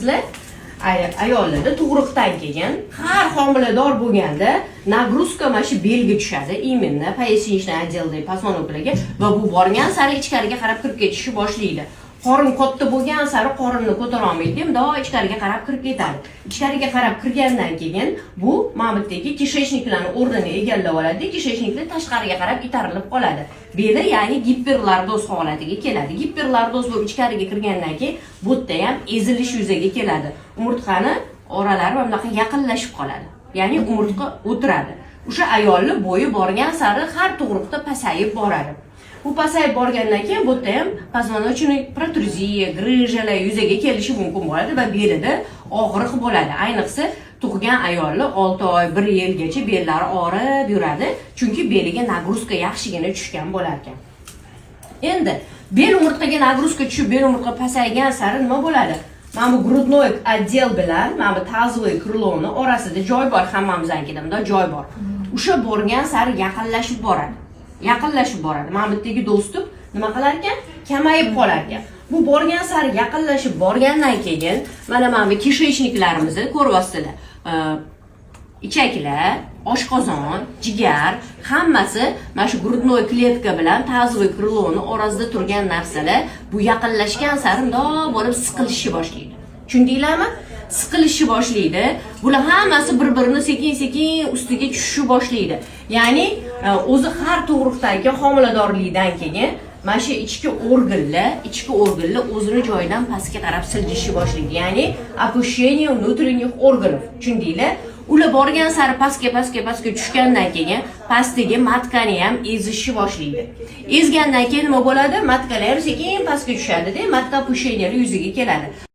Qizlar, ayollarda tug'ruqdan keyin, har homilador bo'lganda нагрузка mana shu belga tushadi, именно поясничный отдел dagi позвонок larga va bu borgan sari ichkariga qarab kirib ketishni boshlaydi. Qorin katta bo'lgan sari qorinni ko'tara olmaydi, mundoq ichkariga qarab kirib ketadi. Ichkariga qarab kirgandan keyin bu mana bu yerdagi кишечник larni o'rnini egallab oladi, кишечник lar tashqariga qarab itarilib qoladi. Beli, ya'ni giperlordoz holatiga keladi. Giperlordoz bo'lib ichkariga kirgandan keyin bu yerda ham ezilish yuzaga keladi. Umurtqani oralari mana bunaqa yaqinlashib qoladi, ya'ni umurtqa o'tiradi. O'sha ayolni bo'yi borgan sari har tug'ruqda pasayib boradi. Bu pasayib borgandan keyin bu yerda ham позвоночный протрузия, грыжа lar yuzaga kelishi mumkin bo'ladi va belida og'riq bo'ladi. Ayniqsa tug'gan ayolni 6 oy, bir yilgacha bellari og'rib yuradi, chunki beliga нагрузка yaxshigina tushgan bo'lar ekan. Endi bel umurtqaga нагрузка tushib, bel umurtqa pasaygan sari nima bo'ladi? Mana bu грудной отдел bilan mana bu тазовый крыло ni orasida joy bor, hammamiznikida bundoq joy bor. O'sha borgan sari yaqinlashib boradi, yaqinlashib boradi. Mana bu yerdagi доступ nima qilar ekan? Kamayib qolar ekan. Bu borgan sari yaqinlashib borgandan keyin mana bu кишечник larimizni ko'ryapsizlar, ichaklar, oshqozon, jigar, hammasi mana shu грудной клетка bilan тазовый крыло ni orasida turgan narsalar bu yaqinlashgan sari mundoq bo'lib siqilishni boshlaydi. Tushundinglarmi? Siqilishni boshlaydi. Bular hammasi bir birini sekin sekin ustiga tushishni boshlaydi. Ya'ni o'zi har tug'ruqdan keyin, homiladorlikdan keyin mana shu ichki organlar o'zini joyidan pastga qarab siljishni boshlaydi, ya'ni опущение внутренних органов. Tushundinglar? Ular borgan sari pastga, pastga, pastga tushgandan keyin pastdagi матка ni ham ezishni boshlaydi. Ezgandan keyin nima bo'ladi? Матка lar ham sekin pastga tushadida, матка опущение yuzaga keladi.